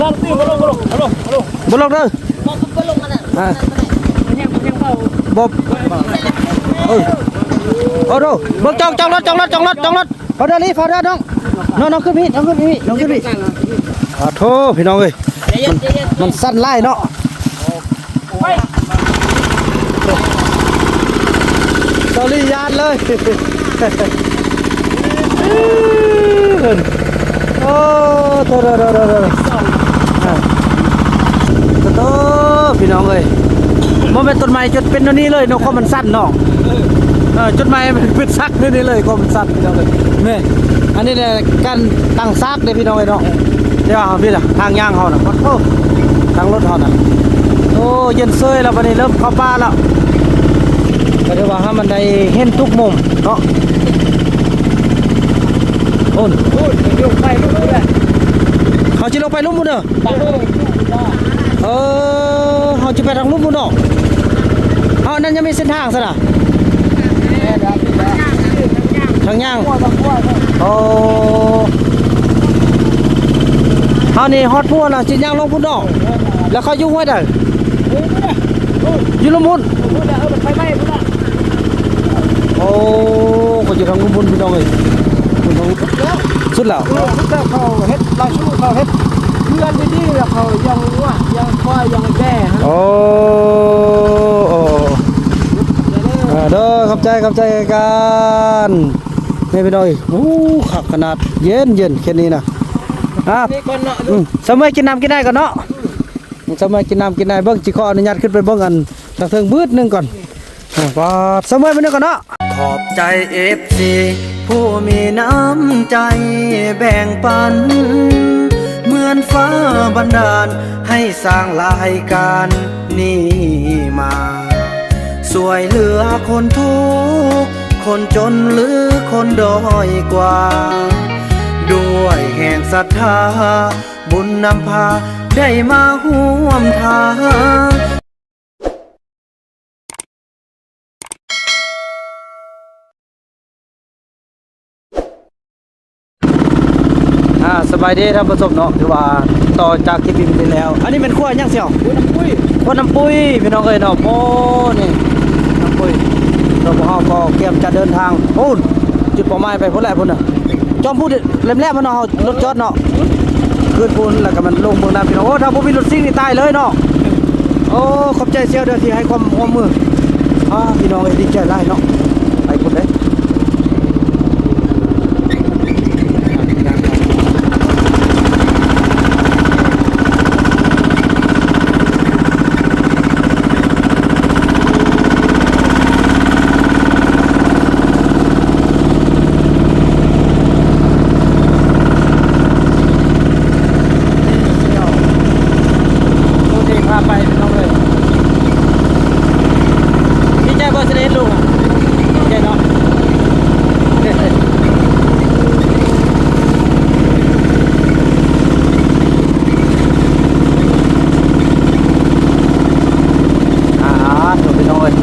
ບໍ່ລົງເດີ ອ່າ ບໍ່ ເອີ ໂອ້ ເບິ່ງ ຈອດ ຈອດລົດ ຈອດລົດ ຈອດລົດ ເຝົ້າເດີລີ້ ເຝົ້າເດີນ້ອງ ນ້ອງ ນ້ອງຂຶ້ນພີ້ ນ້ອງຂຶ້ນພີ້ ນ້ອງຂຶ້ນພີ້ ອາໂທ ພີ່ນ້ອງເອີຍ ມັນ ມັນສັ່ນຫຼາຍເນາະ. ສອຣີ ຢ້ານເລີຍ ໂອ້ ໂທ້ ໂທ້ ພີ່ນ້ອງເອີຍ ບໍ່ແມ່ນຕົ້ນໄມ້ຈົນເປັນແນວນີ້ເລີຍເນາະ ຄວາມມັນສັ່ນເນາະ ເອີ ເອີ ຈົນໄມ້ມັນເປັນສັກແນວນີ້ເລີຍ ຄວາມມັນສັ່ນ ພີ່ນ້ອງເອີຍ ນີ້ ອັນນີ້ແຫຼະການຕັ້ງສາກເດ້ ພີ່ນ້ອງເອີຍເນາະ. ແຕ່ວ່າເຮົາພີ້ລະ ທາງຍ່າງເຮົານະ ປາດໂທ້ ທາງລົດເຮົານະ ໂອ້ ເຢັນເຊີຍແລ້ວ ບັດນີ້ເລີ່ມເຂົ້າປ່າແລ້ວ ກໍຖືວ່າໃຫ້ມັນໄດ້ເຫັນທຸກມຸມເນາະ ໂອ້ນ ໂອ້ນ ເຂົາຊິລົງໄປລຸ່ມພຸ້ນເດີ ເອີ ເຮົາຈະໄປທາງລຸ່ມພຸ້ນເນາະ ເຮົານັ້ນຍັງມີເສັ້ນທາງຊັ້ນນະ ທາງຍ່າງ ໂອ້ ເຮົານີ້ຮອດພຸ້ນລະ ຊິຍ່າງລົງພຸ້ນເນາະ ແລ້ວເຂົາຢູ່ຫ້ວຍໃດ? ຢູ່ລຸ່ມພຸ້ນ ໂອ້ ເຂົາຢູ່ທາງລຸ່ມພຸ້ນ ພີ່ນ້ອງເອີຍ ສຸດແລ້ວ ສຸດແລ້ວ ເຂົາເຮັດລາຍຊື່ ເຂົາເຮັດເຮືອນດີໆ ແລ້ວເຂົາລ້ຽງງົວ ລ້ຽງຄວາຍ ລ້ຽງແບ້ ໂອ້ ເດີ ຂອບໃຈ ຂອບໃຈກັນ ນີ້ພີ່ນ້ອງເອີຍ ໂອ້ ຄັກຂະໜາດ ເຢັນໆ ເຂດນີ້ນະ ອ່າ ອືມ ສະເໝີຍກິນນ້ຳກິນໃນກ່ອນເນາະ ສະເໝີຍກິນນ້ຳກິນໃນ ເບິ່ງ ຊິຂໍອະນຸຍາດຂຶ້ນໄປເບິ່ງອັນທາງເທິງບຶດໜຶ່ງກ່ອນ ອ່າ ປາດ ສະເໝີຍບຶດໜຶ່ງກ່ອນເນາະ. ຂອບໃຈເອັຟຊີຜູ້ມີນ້ຳໃຈແບ່ງປັນ ເໝືອນຟ້າບັນດານໃຫ້ສ້າງລາຍການນີ້ມາ ຊ່ວຍເຫຼືອຄົນທຸກຄົນຈົນ ຫຼື ຄົນດ້ອຍກວ່າ ດ້ວຍແຮງສັດທາ ບຸນນຳພາໄດ້ມາຮ່ວມທາງ. ອ່າ ສະບາຍດີທ່ານຜູ້ຊົມເນາະ ຖືວ່າຕໍ່ຈາກຄລິບທີ່ແລ້ວ ອັນນີ້ແມ່ນຂົວຫຍັງສ່ຽວ? ຂົວນ້ຳປຸ້ຍ ຂົວນ້ຳປຸ້ຍ ພີ່ນ້ອງເອີຍເນາະ ໂອ້ ນີ້ນ້ຳປຸ້ຍ ແລ້ວພວກເຮົາກໍກຽມຈະເດີນທາງ ໂອ້ ຈຸດເປົ້າໝາຍໄປພຸ້ນແຫຼະ ພຸ້ນນະ ຈອມພູແຫຼມໆ ເນາະ ເຮົາລົດຈອດເນາະ ຂຶ້ນພຸ້ນ ແລ້ວກໍມັນລົງເບິ່ງນຳ ພີ່ນ້ອງ ໂອ້ ຖ້າບໍ່ມີລົດຊິງນີ້ຕາຍເລີຍເນາະ ໂອ້ ຂອບໃຈສ່ຽວເດີທີ່ໃຫ້ຄວາມຮ່ວມມື ອ່າ ພີ່ນ້ອງເອີຍ ດີໃຈຫຼາຍເນາະ ໄປພຸ້ນເດ້. ໂອເຄ ພາໄປພີ່ນ້ອງເອີຍ ດີໃຈບໍ່ຊິໄດ້ເຫັນລູກ ດີໃຈເນາະ. ອ່າ ໂຕພີ່ນ້ອງເອີຍ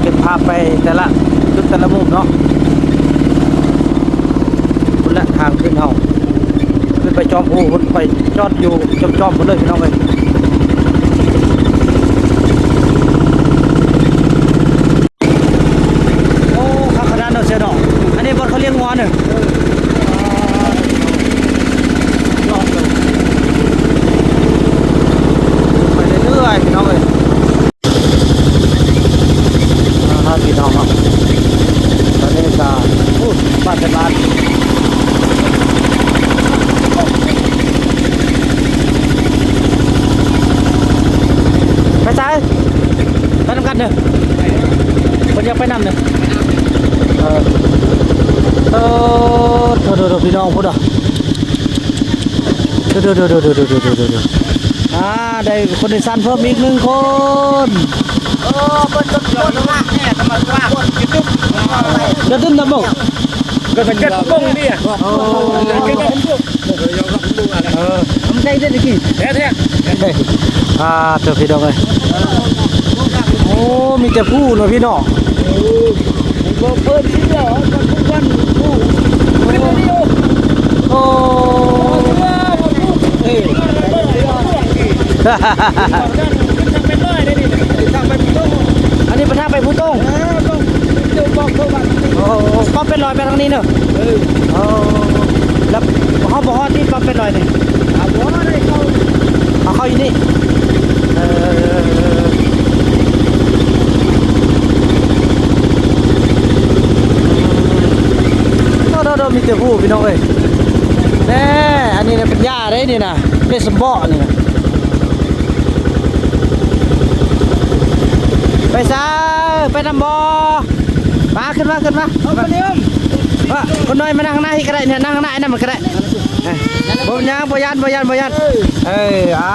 ເກັບພາບໄປແຕ່ລະຈຸດແຕ່ລະມຸມເນາະ ພຸ້ນແຫຼະທາງຂຶ້ນເຮົາ ຂຶ້ນໄປຈອມພູພຸ້ນ ໄປຈອດຢູ່ຈອມໆ ພຸ້ນເລີຍພີ່ນ້ອງເອີຍ. ໂອ້ ຄັກຂະໜາດເນາະ ເສືອເນາະ ອັນນີ້ບ່ອນເຂົາລ້ຽງງົວເນາະ ໄປເລື້ອຍໆ ພີ່ນ້ອງເອີຍ ອ່າ ພີ່ນ້ອງເນາະ ຕອນນີ້ກໍ ໂອ້ ບ້ານເປັນບ້ານ ໄປໃສ? ໄປນຳກັນເດີ ເພິ່ນຢາກໄປນຳເດີ ເອີ ເອີ ໂທ້ໆ ພີ່ນ້ອງພຸ້ນເດີ ໂທ້ໆ ອ່າ ໄດ້ຄົນໂດຍສານເພີ່ມອີກໜຶ່ງຄົນ ເອີ ເພິ່ນ ເພິ່ນ ເພິ່ນ ເພິ່ນ ເຈົ້າຕື່ມນຳບໍ່? ກໍເຈັດໂມງນີ້ ໂອ້ ເຈັດໂມງ ເອີ ມັນໄດ້ເດ້ຕະກີ້ ແທ້ໆ ອ່າ ເຈົ້າພີ່ນ້ອງເອີຍ ໂອ້ ມີແຕ່ພູເນາະພີ່ເນາະ ເປີດທີ່ດຽວ ເພິ່ນຜູ້ ໂອ້ ໂອ້ ໂອ້ ເອີ ອັນນີ້ໄປທາງໄປພູຕົງ ໂອ້ ປ້ຳເປັດລອຍໄປທາງນີ້ເນາະ. ເອີ ໂອ້ ແລ້ວເຮົາບໍ່ຮອດທີ່ປ້ຳເປັດລອຍນີ້ ເອົາບໍ່ໄດ້ເຂົ້າ ເອົາເຂົ້າຢູ່ນີ້ ເອີ ໂດໆ ມີແຕ່ຜູ້ ພີ່ນ້ອງເອີຍ ແນ່ ອັນນີ້ນະເປັນຫຍ້າເດ້ນີ້ນະ ເປັນສຳເບາະນີ້ນະ ໄປຊາ ໄປນຳບໍ່? ມາ ຂຶ້ນມາ ຂຶ້ນມາ ເອົາໄປເດີ ວ່າຄົນນ້ອຍມານັ່ງຂ້າງໜ້ານີ້ກໍໄດ້ ນີ້ນັ່ງຂ້າງໜ້ານັ້ນມັນກໍໄດ້ ບໍ່ເປັນຫຍັງ ບໍ່ຢ້ານ ບໍ່ຢ້ານ ບໍ່ຢ້ານ ເອີ ອ່າ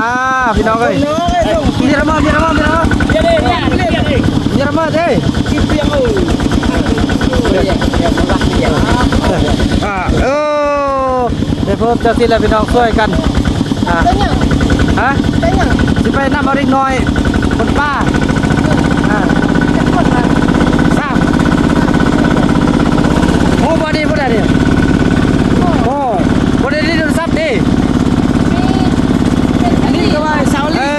ພີ່ນ້ອງເອີຍ ເອີ ພີ່ລະມາ ພີ່ລະມາ ພີ່ລະມາ ພີ່ລະມາເດ້ ອ່າ ເອີ ໄດ້ເພີ່ມຈັກຊີ້ແຫຼະພີ່ນ້ອງ ຊ່ວຍກັນ ອ່າ ໄປຫຍັງ? ຮະ? ໄປຫຍັງ? ຊິໄປນຳເອົາເດັກນ້ອຍຄົນປ່າ ອ່າ ຈັກຄົນລະ? ສາມ ໂອ້ ບໍ່ໄດ້ ບໍ່ໄດ້ ໂອ້ ບໍ່ໄດ້ຫຼິ້ນໂທລະສັບຕິ? ມີ ອັນນີ້ກໍວ່າຊາວລີ ເອີ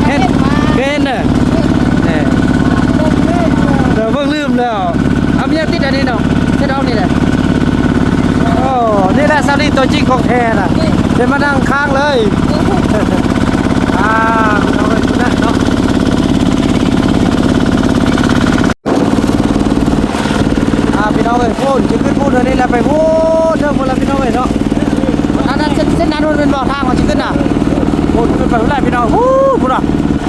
ເຫັນ ເຫັນ ເອີ ເບິ່ງລືມແລ້ວ ເອົາເມຍຕິດອັນນີ້ເນາະ ເຮັດອອກນີ້ແຫຼະ ໂອ້ ນີ້ແຫຼະຊາວລີຕົວຈິງຂອງແທ້ນະ ເປັນມານັ່ງຂ້າງເລີຍ ອ່າ ພີ່ນ້ອງເອີຍ ພຸ້ນແຫຼະເນາະ ອ່າ ພີ່ນ້ອງເອີຍ ພຸ້ນ ຊິຂຶ້ນພຸ້ນອັນນີ້ແຫຼະ ໄປພຸ້ນເທິງພຸ້ນລະ ພີ່ນ້ອງເອີຍເນາະ ອັນນັ້ນເສັ້ນ ເສັ້ນນັ້ນມັນເປັນບໍ່ທາງເຮົາຊິຂຶ້ນນະ ພຸ້ນ ຂຶ້ນໄປພຸ້ນແຫຼະ ພີ່ນ້ອງ ຮູ້ພຸ້ນນະ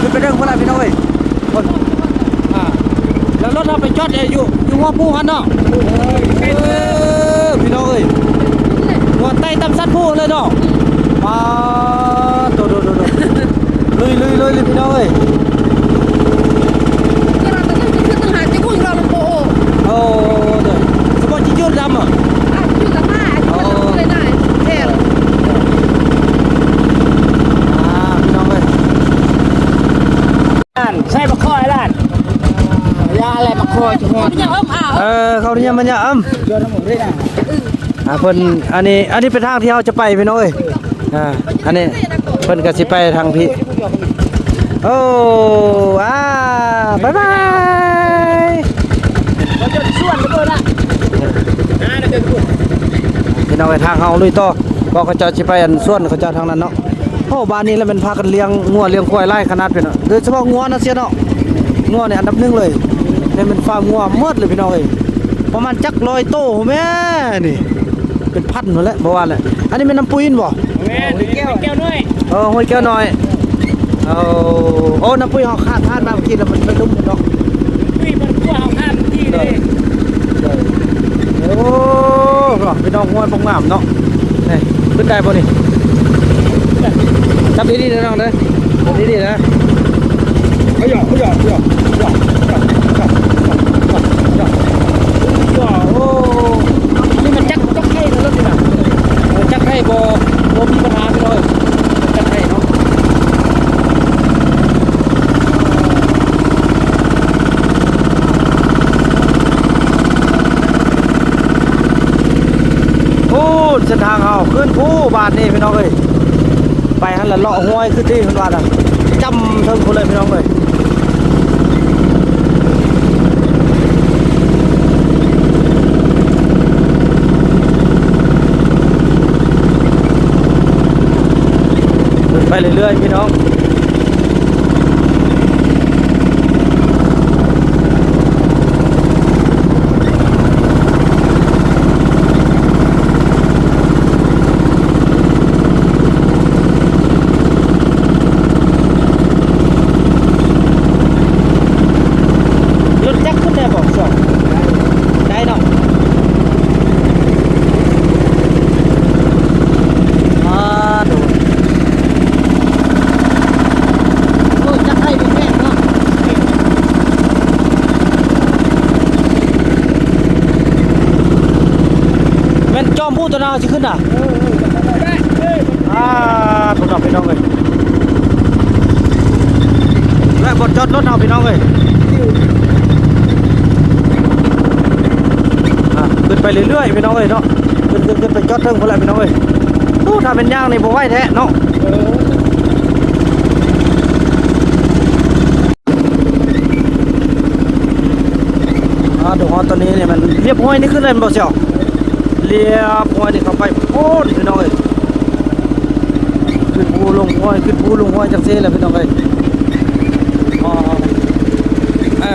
ຂຶ້ນໄປເທິງພຸ້ນແຫຼະ ພີ່ນ້ອງເອີຍ ອ່າ ແລ້ວລົດເຮົາໄປຈອດຢູ່ ຢູ່ຫົວພູຫັ້ນເນາະ ເອີ ພີ່ນ້ອງເອີຍ ຫົວໃຕ້ຕຳສັດພູເລີຍເນາະ ປາດໂຕ ລຸຍໆໆ ພີ່ນ້ອງເອີຍ ໂອ້ ໂດຍ ສະເພາະຈິດຍືດດຳ ອ່າ ພີ່ນ້ອງເອີຍ ອ່ານ ໃສ່ບັກຄອຍຫຼານ ຢ່າແຫຼະບັກຄອຍຈະຮອດ ເອີ ເຂົານີ້ມັນຍາອຳ ອ່າ ເພິ່ນ ອັນນີ້ ອັນນີ້ເປັນທາງທີ່ເຮົາຈະໄປ ພີ່ນ້ອງເອີຍ ອ່າ ອັນນີ້ເພິ່ນກໍຊິໄປທາງພີ້ ໂອ້ ອ່າ ບາຍບາຍ ພີ່ນ້ອງເອີຍ ທາງເຮົາລຸຍຕໍ່ ເພາະເຂົາເຈົ້າຊິໄປອັນສວນເຂົາເຈົ້າທາງນັ້ນເນາະ. ໂອ້ ບ້ານນີ້ລະແມ່ນພາກັນລ້ຽງງົວລ້ຽງຄວາຍຫຼາຍຂະໜາດ ພີ່ນ້ອງ ໂດຍສະເພາະງົວນະ ເສຍເນາະ ງົວນີ້ອັນດັບໜຶ່ງເລີຍ ແມ່ນ ແມ່ນຟາມງົວໝົດເລີຍ ພີ່ນ້ອງເອີຍ ປະມານຈັກຮ້ອຍໂຕແມ່ນີ້ ເປັນພັນພຸ້ນແຫຼະ ບໍ່ວ່າແຫຼະ ອັນນີ້ແມ່ນນ້ຳປຸ້ຍບໍ່? ແມ່ນ ຫ້ວຍແກ້ວນ້ອຍ ເອີ ຫ້ວຍແກ້ວນ້ອຍ ເອີ ໂອ້ ນ້ຳປຸ້ຍເຮົາຂ້າມຜ່ານມາເມື່ອກີ້ລະ ມັນໄປລຸ່ມເນາະ ປຸ້ຍມັນຂົວເຮົາຂ້າມທີ່ເດ້ ໂອ້ ພີ່ນ້ອງ ຫ້ວຍພວກງາມເນາະ ນີ້ ຂຶ້ນໄດ້ບໍ່ນີ້? ຈັບດີໆ ເດີນ້ອງເດີ ຈັບດີໆ ນະ ໂອ້ ອັນນີ້ມັນຈັກ ຈັກໄຖນະ ລົດນີ້ນະ ເອີ ຈັກໄຖບໍ່ ບໍ່ມີບັນຫາ ພີ່ນ້ອງເອີຍ ຈັກໄຖເນາະ. ໂອ້ ເສັ້ນທາງເຮົາຂຶ້ນພູບາດນີ້ ພີ່ນ້ອງເອີຍ ໄປຫັ້ນລະເລາະຫ້ວຍຄືທີ່ເພິ່ນວ່ານະ ຈ້ຳເທິງພຸ້ນເລີຍ ພີ່ນ້ອງເອີຍ. ໄປເລື້ອຍໆ ພີ່ນ້ອງ ລົດຈັກຂຶ້ນໄດ້ບໍ່ຊ່ວງ ໄດ້ເນາະ ອ່າ ໂດຍ ໂອ້ ຈັກໄຖນີ້ແພງເນາະ ແມ່ນຈອມພູຕົວນັ້ນຊິຂຶ້ນນະ ອ່າ ພຸ້ນເນາະ ພີ່ນ້ອງເອີຍ ແລະ ບ່ອນຈອດລົດເຮົາ ພີ່ນ້ອງເອີຍ ອ່າ ຂຶ້ນໄປເລື້ອຍໆ ພີ່ນ້ອງເອີຍເນາະ ຂຶ້ນ ຂຶ້ນ ຂຶ້ນໄປຈອດເທິງພຸ້ນແຫຼະ ພີ່ນ້ອງເອີຍ ໂອ້ ຖ້າແມ່ນຍ່າງນີ້ບໍ່ໄຫວແທ້ເນາະ. ເອີ ອ່າ ດອກຮອດຕອນນີ້ນີ້ມັນລຽບຫ້ວຍນີ້ຂຶ້ນແລ້ວແມ່ນບໍ່ສ່ຽວ? ລຽບຫ້ວຍນີ້ເຂົ້າໄປໂພດພີ່ນ້ອງເອີຍ. ຂຶ້ນພູລົງຫ້ວຍ ຂຶ້ນພູລົງຫ້ວຍ ຈັ່ງຊີ້ແຫຼະພີ່ນ້ອງເອີຍ. ອໍ ເອີ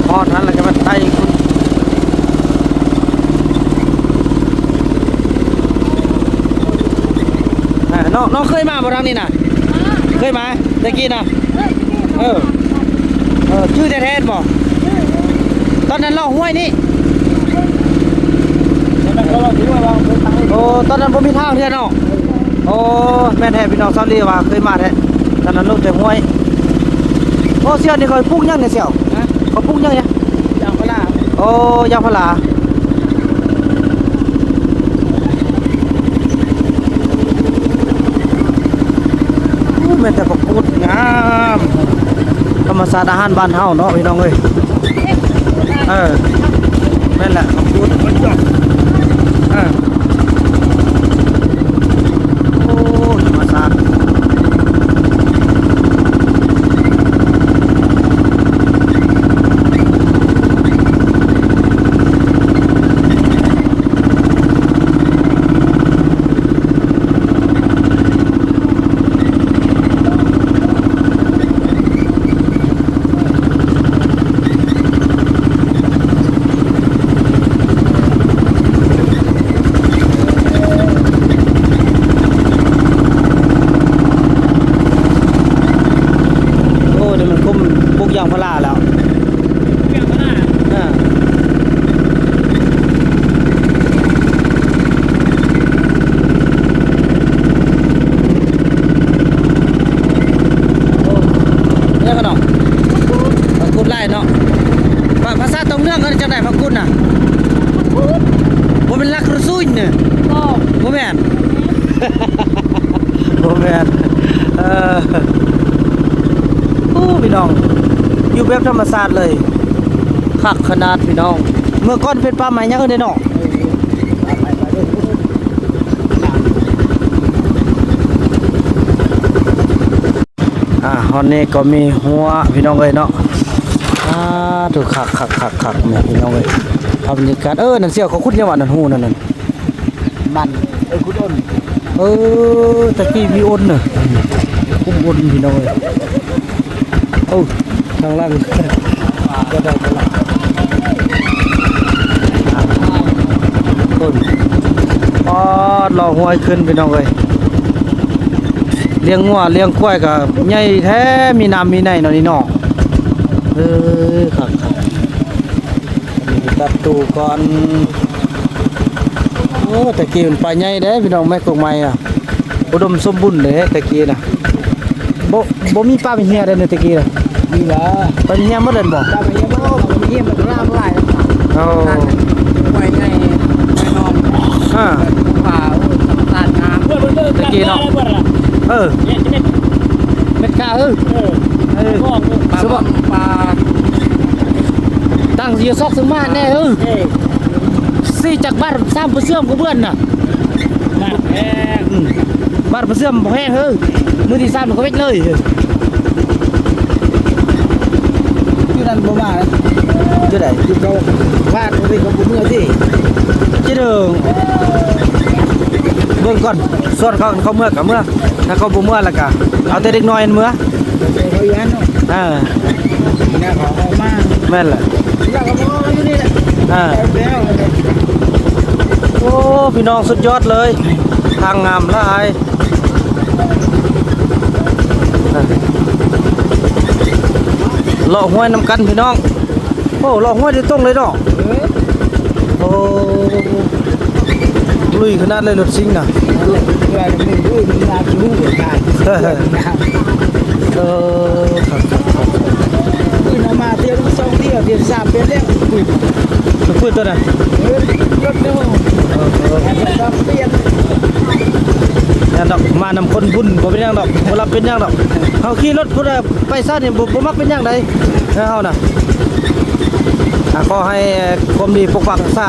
ຮອດຫັ້ນແລ້ວກໍມາໄຕ່ຂຶ້ນ ເອີ ນ້ອງ ນ້ອງເຄີຍມາບໍ່ທາງນີ້ນະ? ເຄີຍມາແຕ່ກີ້ນະ? ເອີ ເອີ ຈື່ແທ້ໆບໍ່? ຕອນນັ້ນເລາະຫ້ວຍນີ້. ໂອ້ ຕອນນັ້ນບໍ່ມີທາງເທື່ອເນາະ. ໂອ້ ແມ່ນແທ້ພີ່ນ້ອງ ສາວລີວ່າເຄີຍມາແທ້ ຕອນນັ້ນລົງແຕ່ຫ້ວຍ. ໂອ້ ສ່ຽວນີ້ເຂົາປູກຫຍັງນີ້ສ່ຽວ? ຮະ? ເຂົາປູກຫຍັງນີ້? ຢາງພາລາ. ໂອ້ ຢາງພາລາ. ໂອ້ ແມ່ນແຕ່ຜັກກູດງາມ ທຳມະຊາດອາຫານບ້ານເຮົາເນາະພີ່ນ້ອງເອີຍ. ເອີ ແມ່ນແຫຼະ ຜັກກູດ ເອີ ໂອ້ ທຳມະຊາດ. ໂອ້ ດຽວມັນຄຸມປູກຢາງພາລາແລ້ວ. ເອີ ໂອ້ ເອີ້ນຫຍັງເນາະ? ຜັກກູດຫຼາຍເນາະ. ພາ ພາສາຕົງເໜືອເອີ້ນຈັ່ງໃດ ຜັກກູດນະ? ບໍ່ແມ່ນລັກກະຊູນເນາະ? ບໍ່ ບໍ່ແມ່ນ. ບໍ່ແມ່ນ ເອີ ໂອ້ ພີ່ນ້ອງ ຢູ່ແບບທຳມະຊາດເລີຍ ຄັກຂະໜາດພີ່ນ້ອງ. ເມື່ອກ່ອນເປັນປ່າໄມ້ຫຍັງເອີ້ນໄດ້ເນາະ. ອ່າ ຮອດນີ້ກໍມີຮົ້ວພີ່ນ້ອງເອີຍເນາະ. ອ່າ ໂທ້ ຄັກໆໆໆ ນີ້ພີ່ນ້ອງເອີຍ ພາບບັນຍາກາດ. ເອີ ນັ້ນສ່ຽວ ເຂົາຂຸດຫຍັງວະ ນັ້ນ ຮູນັ້ນ ນັ້ນ ມັນ ເອີ ຂຸດອົນ ເອີ ຕະກີ້ມີອົນນະ ຂຸດອົນພີ່ນ້ອງເອີຍ. ໂອ້ ທາງຫຼັງ ຕົ້ນ ປອດ ເລາະຫ້ວຍຂຶ້ນພີ່ນ້ອງເອີຍ. ລ້ຽງງົວລ້ຽງຄວາຍກໍໃຫຍ່ແທ້ ມີນ້ຳມີໃນເນາະນີ້ເນາະ. ເອີ ຄັກໆ ຕັດຕູ້ກ່ອນ. ໂອ້ ແຕ່ກີ້ມັນປ່າໃຫຍ່ເດ້ພີ່ນ້ອງ ໄມ້ກົກໄມ້ອະ ອຸດົມສົມບູນເດ້ແຕ່ກີ້ນະ. ບໍ່ ບໍ່ມີປ່າເປັນເຫຍເດ້ແຕ່ກີ້ນະ. ມີລະ ໄປເຫຍໝົດແລ້ວບໍ່? ໄປເຫຍໝົດ ເຫຍມັນງາມຫຼາຍ. ໂອ້ ໄປໃຫຍ່ໄປນອນ ອາ ປ່າ ໂອ້ຍ ທຳມະຊາດງາມແຕ່ກີ້ເນາະ. ເອີ ເມັດກາ ເອີ ເອີ ສະບາຍ ປ່າ ຕັ້ງຢູ່ຊອກເຊິ່ງມາແນ່ ເອີ ເອີ ຊິຈັກບາດ ສາມປະເຊື່ອມກະເບືອນນະ. ບາດແພງ ອືມ ບາດປະເຊື່ອມບໍ່ແພງເຮີ້ຍ. ມື້ທີສາມກໍເວັດເລີຍ. ຢູ່ນັ້ນບໍ່ມາເລີຍ ຢູ່ໃດ? ຢູ່ເຂົາ ພາດເຂົາບໍ່ເມືອຕິ ຈະເດີ ເບິ່ງກ່ອນ ສ່ວນເຂົາ ເຂົາເມືອກະເມືອ ຖ້າເຂົາບໍ່ເມືອລະກະເອົາແຕ່ເດັກນ້ອຍເມືອ. ເອີ ແມ່ນແຫຼະ ເອີ ໂອ້ ພີ່ນ້ອງ ສຸດຍອດເລີຍ ທາງງາມຫຼາຍ. ເລາະຫ້ວຍນຳກັນພີ່ນ້ອງ. ໂອ້ ເລາະຫ້ວຍໂດຍຕົງເລີຍເນາະ. ເອີ ໂອ້ ລຸຍຂະໜາດເລີຍລົດຊິງນະ. ເອີ ຄັກໆໆ ປືນເອົາມາ ທ່ຽວສອງ ທ່ຽວ ທ່ຽວສາມ ປ່ຽນແລ້ວ ປືນ ປືນຕົວນັ້ນ. ເອີ ລົດເນາະ ເອີ ເອີ ແມ່ນດອກ ມານຳຄົນບຸນ ບໍ່ເປັນຫຍັງດອກ ບໍ່ຮັບເປັນຫຍັງດອກ. ເຮົາຂີ່ລົດພຸ້ນ ໄປຊະນີ້ ບໍ່ ບໍ່ມັກເປັນຫຍັງໃດ ເຮົານະ. ອ່າ ຂໍໃຫ້ຄວາມດີປົກປັກຮັກສາ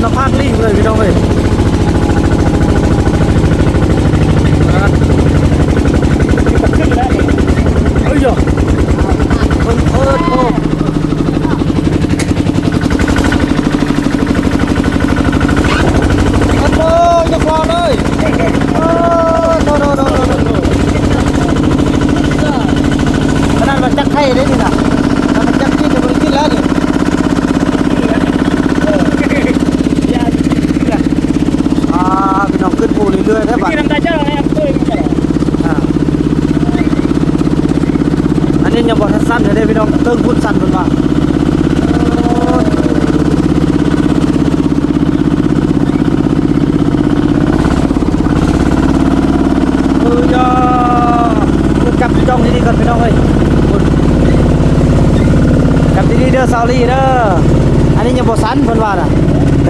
ນນະພາກລິງເລີຍພີ່ນ້ອງເອີຍ. ເອີຍ ເພິ່ນເປີດໂອ ໂອ້ຍ ຢ່າຂວາງເລີຍ ໂອ້ ໂດໆໆໆ ຂະໜາດວ່າຈັກໄທເດ້ນີ້ນະ ຖ້າມັນຈັກຈີນນີ້ບໍ່ໄດ້ກິນແລ້ວນີ້. ອ່າ ພີ່ນ້ອງ ຂຶ້ນພູເລື້ອຍໆ ແທ້ບາດນີ້ ອ່າ ອັນນີ້ຍັງບໍ່ທັນສັ່ນເດ້ພີ່ນ້ອງ ເທິງພຸ້ນສັ່ນເພິ່ນວ່າ. ເອີຍ ຈັບຈ້ອງດີໆກ່ອນພີ່ນ້ອງເອີຍ ຈັບດີໆເດີ ສາວລີເດີ. ອັນນີ້ຍັງບໍ່ສັ່ນເພິ່ນວ່ານະ ແບ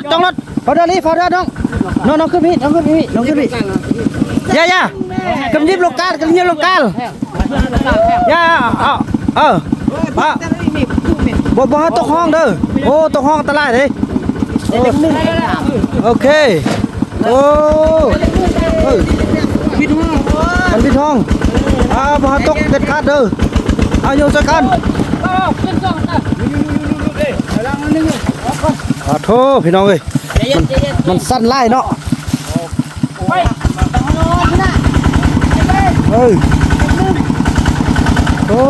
ດ ຈອງລົດ ເຝົ້າເດີລີ້ ເຝົ້າເດີນ້ອງ ນ້ອງ ນ້ອງຂຶ້ນພີ້ ນ້ອງຂຶ້ນພີ້ ນ້ອງຂຶ້ນພີ້ ຢ່າ ຢ່າ ກຳຍິບລົງການ ກຳຍິບລົງການ ຢ່າ ເອົາ ເອີ ປະ ບໍ່ ບໍ່ໃຫ້ຕົກຮ່ອງເດີ ໂອ້ ຕົກຮ່ອງອັນຕະລາຍເດ້ ໂອ້ ໂອເຄ. ໂອ້ ເອີ ມັນຜິດຮ່ອງ ອ່າ ບໍ່ໃຫ້ຕົກເດັດຂາດເດີ ເອົາ ໂຍນໃສ່ກັນ ອາໂທ ພີ່ນ້ອງເອີຍ ມັນ ມັນສັ່ນຫຼາຍເນາະ ເອີ ໂອ້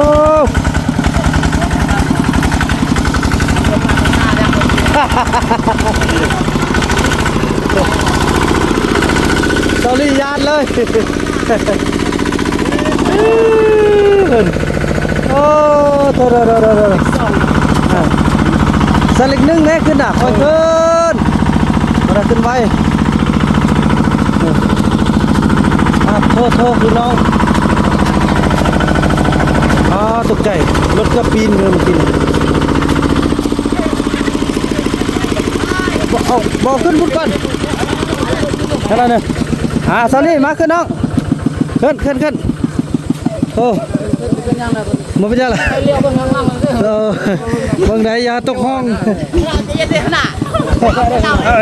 ສອຣີ ຢ້ານເລີຍ ໂອ້ ໂທດໆໆໆ ອ່າ ໃສ່ເລກໜຶ່ງແດ່ ຂຶ້ນນະ ຄ່ອຍຂຶ້ນ ບໍ່ໄດ້ຂຶ້ນໄວ ອ່າ ໂທດໆ ພີ່ນ້ອງ ອ່າ ຕົກໃຈ ລົດເກືອບປີ້ນເລີຍເມື່ອກີ້ນີ້ ບໍ່ ເອົາ ບໍ່ຂຶ້ນພຸ້ນກ່ອນ ເທົ່ານັ້ນເດີ ອ່າ ສາລີ ມາຂຶ້ນນ້ອງ ຂຶ້ນ ຂຶ້ນ ຂຶ້ນ ໂອ້ ບໍ່ເປັນຫຍັງລະ ເອີ ເບິ່ງໃດ ຢ່າຕົກຮ່ອງ ເອີ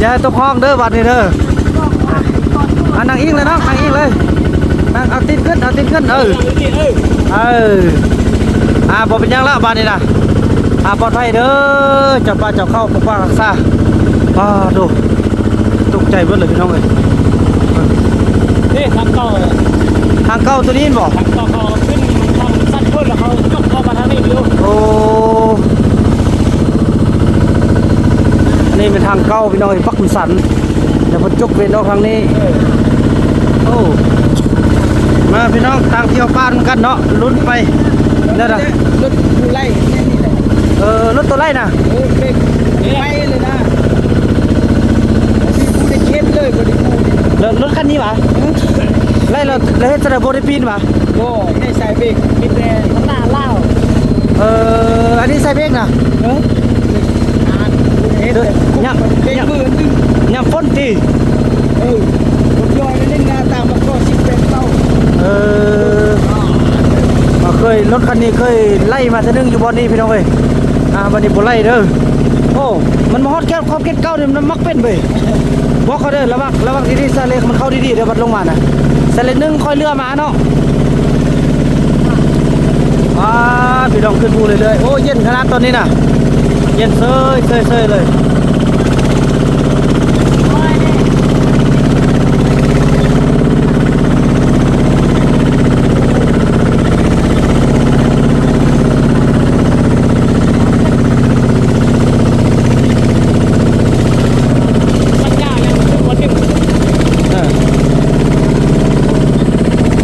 ຢ່າຕົກຮ່ອງເດີ ບາດນີ້ເດີ ອ່າ ນັ່ງອີງເລີຍນ້ອງ ນັ່ງອີງເລີຍ ນັ່ງ ເອົາຕີນຂຶ້ນ ເອົາຕີນຂຶ້ນ ເອີ ເອີ ອ່າ ບໍ່ເປັນຫຍັງລະ ບາດນີ້ນະ ອ່າ ປອດໄພເດີ ເຈົ້າປ່າເຈົ້າເຂົາ ປົກປັກຮັກສາ ປາໂທ ຕົກໃຈເບິດເລີຍພີ່ນ້ອງເອີຍ ເດ້ ທາງເກົ່າ ທາງເກົ່າໂຕນີ້ແມ່ນບໍ່? ທາງເກົ່າເຂົາຂຶ້ນທາງຊັ້ນພຸ້ນ ແລ້ວເຂົາຍົກເຂົ້າມາທາງນີ້ຢູ່ ໂອ້ ນີ້ແມ່ນທາງເກົ່າພີ່ນ້ອງເອີຍ ປັກມັນສັ່ນ ແລ້ວເພິ່ນຈົກເວັນອອກທາງນີ້ ເອີ ໂອ້ ມ ອ່າ ພີ່ນ້ອງ ທາງທ່ຽວປ່ານຳກັນເນາະ ລຸ້ນໄປແລ້ວນະ ລົດຜູ້ໄລ່ແມ່ນນີ້ແຫຼະ ເອີ ລົດໂຕໄລ່ນະ ເອີ ເປັນໄປເລີຍນະ ບໍ່ມີຜູ້ໄດ້ເຮັດເລີຍ ບໍ່ໄດ້ຜູ້ ລົດ ລົດຄັນນີ້ຫວາ? ເອີ ໄລ່ແລ້ວ ແລ້ວເຮັດຈັ່ງໃດ ບໍ່ໄດ້ປີນຫວາ? ບໍ່ ໃຫ້ສາຍເບຣກ ມີແຕ່ຂ້າງໜ້າລາວ ເອີ ອັນນີ້ສາຍເບຣກນະ ເອີ ເຮັດ ຍາມ ເບຣກມືອັນໜຶ່ງ ຍາມຝົນຕິ ເອີ ບໍ່ຍ່ອຍໜຶ່ງນະ ຕາມມາກໍສິບແປດເກົ້າ ເອີ ເອີ ເຄີຍ ລົດຄັນນີ້ເຄີຍໄລ່ມາເທື່ອໜຶ່ງຢູ່ບ່ອນນີ້ພີ່ນ້ອງເອີຍ ອ່າ ບັດນີ້ບໍ່ໄລ່ເດີ ໂອ້ ມັນມາຮອດແກ້ວຂອບເຂດເກົ່ານີ້ ມັນມັກເປັນເວີຍ ບອກເຂົາເດີ ລະວັງ ລະວັງດີໆ ສາຍເລກມັນເຂົ້າດີໆເດີ ບັດລົງມານະ ສາຍເລກໜຶ່ງຄ່ອຍເລື່ອມາເນາະ ອ່າ ພີ່ນ້ອງຂຶ້ນພູເລື້ອຍໆ ໂອ້ ເຢັນຂະໜາດຕອນນີ້ນະ ເຢັນເຊີຍໆໆເລີຍ.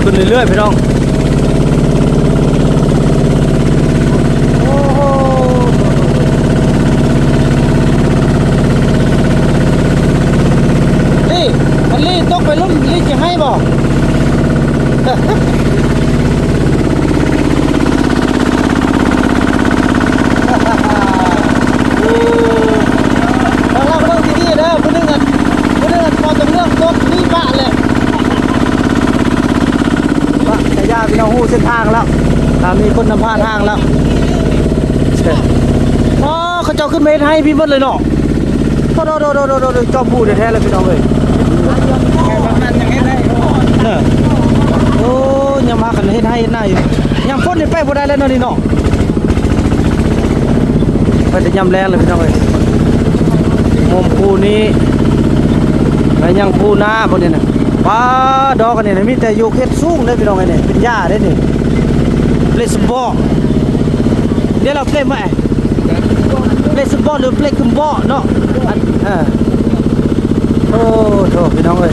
ຂຶ້ນເລື້ອຍໆ ພີ່ນ້ອງ ໂອ້ໂຫ ລີ້ ອັນລີ້ຕົກໄປລຸ່ມ ລີ້ຈະໄຫ້ບໍ່? ລະວັງດີໆເດີ ຜູ້ໜຶ່ງອັນ ຜູ້ໜຶ່ງອັນບໍ່ຕ້ອງເລືອກຕົກ ນີ້ປະແຫຼະ ປະ ກະຢ່າ ພີ່ນ້ອງຮູ້ເສັ້ນທາງແລ້ວ ຖ້າມີຄົນນຳພາທາງແລ້ວ ອໍ ເຂົາເຈົ້າຂຶ້ນມາເຮັດໄຮ່ພີ້ເບິດເລີຍເນາະ ໂດໆໆໆ ຈອມພູແທ້ໆເລີຍ ພີ່ນ້ອງເອີຍ ແຕ່ວ່າມັນຍັງເຮັດໄດ້ ເອີ ໂອ້ ຍາມພາກັນເຮັດໄຮ່ເຮັດນາຢູ່ ຍາມຝົນນີ້ໄປບໍ່ໄດ້ແລ້ວເນາະ ນີ້ເນາະ. ໄປແຕ່ຍາມແລງເລີຍພີ່ນ້ອງເອີຍ ມຸມພູນີ້ ແລະຍັງພູນາພວກນີ້ນະ ປາ ດອກອັນນີ້ນະ ມີແຕ່ຢູ່ເຂດສູງເດ້ພີ່ນ້ອງເອີຍ ນີ້ເປັນຫຍ້າເດ້ນີ້ ເປລສະບອ ດຽວລາວເປລມາ ເປລສະບອ ຫຼືເປລຄຶມບອເນາະ ອັນ ເອີ ໂອ້ໂທ້ ພີ່ນ້ອງເອີຍ